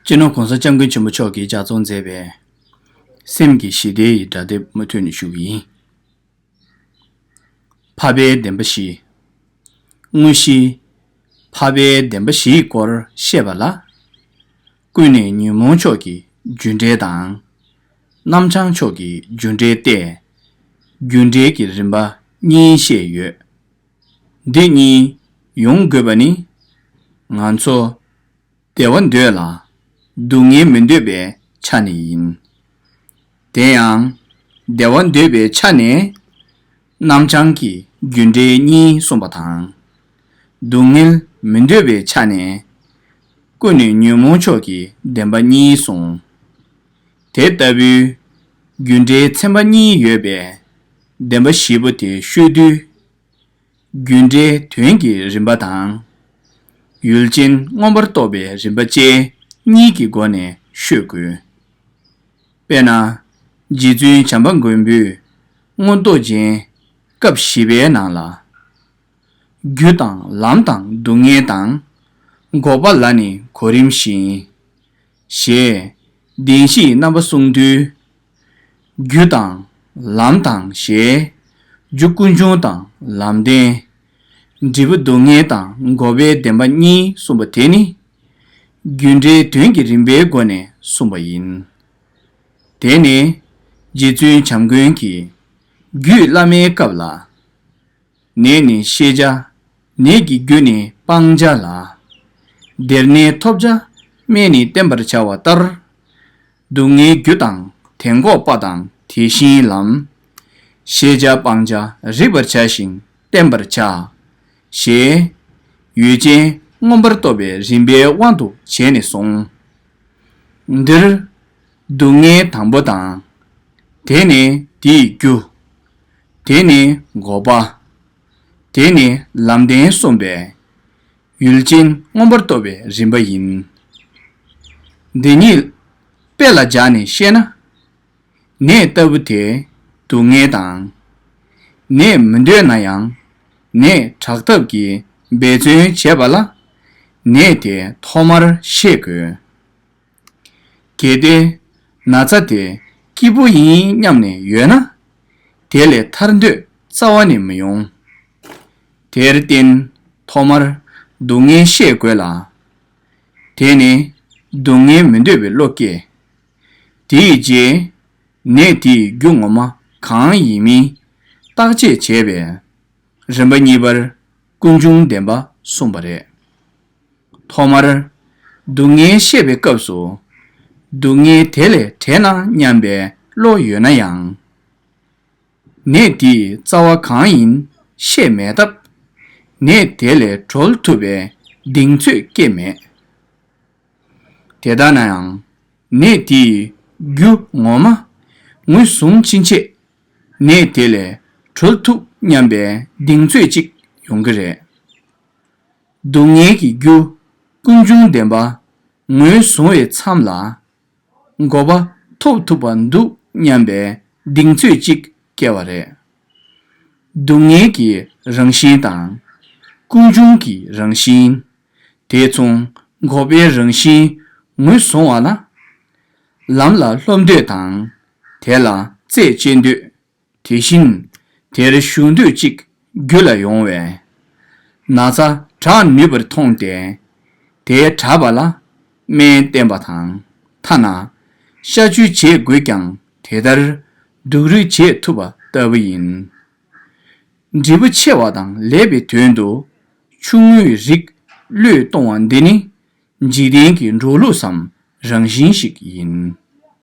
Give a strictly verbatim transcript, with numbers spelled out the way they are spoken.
སྤྱི་ནོར་༸གོང་ས་༸སྐྱབས་མགོན་ཆེན་པོ་མཆོག་གིས་ལྗགས་རྩོམ་མཛད་པའི་སེམས་ཀྱི་ཞི་བདེ་ཡི་སྒྲ་དེབ་མུ་མཐུད་ནས་ཞུ་གི་ཡིན། འཕགས་པའི་བདེན་པ་བཞི། དངོས་གཞི། འཕགས་པའི་བདེན་པ་བཞིའི་སྐོར་བཤད་པ་ལ། ཀུན་ནས་ཉོན་མོངས་ཕྱོགས་ཀྱི་རྒྱུ་འབྲས་དང་། རྣམ་བྱང་ཕྱོགས་ཀྱི་རྒྱུ་འབྲས་ཏེ། རྒྱུ་འབྲས་ཀྱི་རིམ་པ་གཉིས་བཤད་ཡོད། འདི་གཉིས་ཡོང་དགོས་པ་ནི། ང་ཚོ་བདེ་བ་འདོད་ལ་སྡུག་བསྔལ་མི་འདོད་པའི་ཆ་ནས་ཡིན། དེ་ཡང་བདེ་བ་འདོད་པའི་ཆ་ནས་རྣམ་བྱང་གི་རྒྱུ་འབྲས་གཉིས་གསུངས་པ་དང་། སྡུག་བསྔལ་མི་འདོད་པའི་ཆ་ནས་ཀུན་ནས་ཉོན་མོངས་ཕྱོགས་ཀྱི་བདེན་པ་གཉིས་གསུངས། དེ་ལྟ་བུའི་རྒྱུ་འབྲས་ཚན་པ་གཉིས་ཡོད་པའི་བདེན་པ་བཞི་པོ་དེ་ཤོད་དུས། རྒྱུ་འབྲས་དོན་གྱི་རིམ་པ་དང་། ཡུལ་ཅན་མངོན་པར་རྟོགས་པའི་རིམ་པ་བཅས་གཉིས་ཀྱི་སྒོ་ནས་ཤོད་དགོས། དཔེར་ན། རྗེ་བཙུན་བྱམས་པ་མགོན་པོས་མངོན་རྟོགས་རྒྱན་སྐབས་བཞི་པའི་ནང་ལ། རྒྱུ་དང་ལམ་དང་སྡུག་བསྔལ་དང་། འགོག་པ་ལ་ནི་གོ་རིམ་བཞིན། ཞེས་བདེན་བཞིའི་རྣམ་པ་གསུངས་དུས། རྒྱུ་དང་ལམ་དང་ཞེས། རྒྱུ་ཀུན་འབྱུང་དང་ལམ་བདེན། འབྲས་བུ་སྡུག་བསྔལ་དང་འགོག་པའི་བདེན་པ་གཉིས་གསུངས་པ་དེ་ནི། རྒྱུ་འབྲས་དོན་གྱི་རིམ་པའི་སྒོ་ནས་གསུངས་པ་ཡིན། དེ་ནི་རྗེ་བཙུན་བྱམས་མགོན་གྱིས་རྒྱུད་བླ་མའི་སྐབས་ལ། ནད་ནི་ཤེས་བྱ། ནད་ཀྱི་རྒྱུ་ནི་སྤང་བྱ་ལ། བདེར་གནས་ཐོབ་བྱ་སྨན་ནི་བསྟེན་པར་བྱ་བ་ལྟར། སྡུག་བསྔལ་རྒྱུ་དང་དེ་འགོག་པ་དང་དེ་བཞིའི་ལམ། ཤེས་བྱ་སྤང་བྱ་རིག་པར་བྱ་ཞིང་བསྟེན་པར་བྱ། ཞེས། ཡུལ་ཅན་མངོན་པར་རྟོགས་པའི་རིམ་པའི་དབང་དུ་བྱས་ནས་གསུངས། འདིར། སྡུག་བསྔལ་དང་པོ་དང་། དེ་ནི་དེའི་རྒྱུ། དེ་ནི་འགོག་པ། དེ་ནི་ལམ་བདེན་གསུངས་པས། ཡུལ་ཅན་མངོན་པར་རྟོགས་པའི་རིམ་པ་ཡིན། འདི་ཉིད་དཔེ་ལ་སྦྱར་ནས་བཤད་ན། ནད་ལྟ་བུ་དེ་སྡུག་བསྔལ་དང་། ནད་མི་འདོད་ན་ཡང་ནད་དྲག་ཐབས་ཀྱི་འབད་བརྩོན་བྱས་པ་ལ་ནད་དེ་ཐོག་མར་ཤེས་དགོས། གལ་ཏེ་ན་ཚ་དེ་སྐྱིད་པོ་ཡིན་སྙམ་ནས་ཡོད་ན། དེ་ལས་ཐར་འདོད་རྩ་བ་ནས་མི་ཡོང་། དེར་བརྟེན་ཐོག་མར་སྡུག་བསྔལ་ཤེས་དགོས་ལ། དེ་ནི་སྡུག་བསྔལ་མི་འདོད་པའི་བློ་སྐྱེ། དེའི་རྗེས་ནད་དེའི་རྒྱུ་ངོ་མ་གང་ཡིན་མིན་བརྟག་དཔྱད་བྱས་པས། རིམ་པ་གཉིས་པར་ཀུན་འབྱུང་བདེན་པ་གསུངས་པ་རེད། ཐོག་མར་སྡུག་བསྔལ་ཤེས་པའི་སྐབས་སུ། སྡུག་བསྔལ་དེ་ལས་བྲལ་ན་སྙམ་པའི་བློ་ཡོད་ན་ཡང་། ནད་དེའི་རྩ་བ་གང་ཡིན་ཤེས་མེད་སྟབས། ནད་དེ་ལས་གྲོལ་ཐུབ་པའི་གདེང་ཚོད་སྐྱེས་མེད། དེ་ལྟ་ན་ཡང་ནད་དེའི་རྒྱུ་ངོ་མ་ངོས་བཟུང་ཕྱིན་ཆད་ནད་དེ་ལས་གྲོལ་ཐུབ་སྙམ་པའི་གདེང་ཚོད་ཅིག་ཡོང་གི་རེད། སྡུག་བསྔལ་གྱི་རྒྱུ་ཀུན་འབྱུང་བདེན་པ་ངོས་བཟུང་བའི་མཚམས་ལ། འགོག་པ་ཐོབ་ཐུབ་པ་འདུག་སྙམ་པའི་གདེང་ཚོད་ཅིག་སྐྱེ་བ་རེད། སྡུག་བསྔལ་གྱི་རང་བཞིན་དང་། ཀུན་འབྱུང་གི་རང་བཞིན། དེ་མཚུངས་འགོག་པའི་རང་བཞིན་ངོས་བཟུང་བ་ན། ལམ་ལ་སློབ་འདོད་དང་། དེ་ལ་རྩད་གཅོད་འདོད། དེ་བཞིན་དེར་ཞུགས་འདོད་ཅིག་རྒྱུད་ལ་ཡོང་བས། ན་ཚ་དྲག་ནུས་པར་མཐོང་སྟེ། དེ་དྲག་པ་ལ་སྨན་བསྟེན་པ་དང་། ཐ་ན་གཤག་བཅོས་བྱེད་དགོས་ཀྱང་དེ་ལྟར་སྡུག་རུས་བྱེད་ཐུབ་པ་ལྟ་བུ་ཡིན། འབྲས་བུ་ཆེ་བ་དང་ལེགས་པའི་དོན་དུ་ཆུང་ངུའི་རིགས་བློས་གཏོང་བ་འདི་ནི་འཇིག་རྟེན་གྱི་འགྲོ་ལུགས་སམ་རང་བཞིན་ཞིག་ཡིན།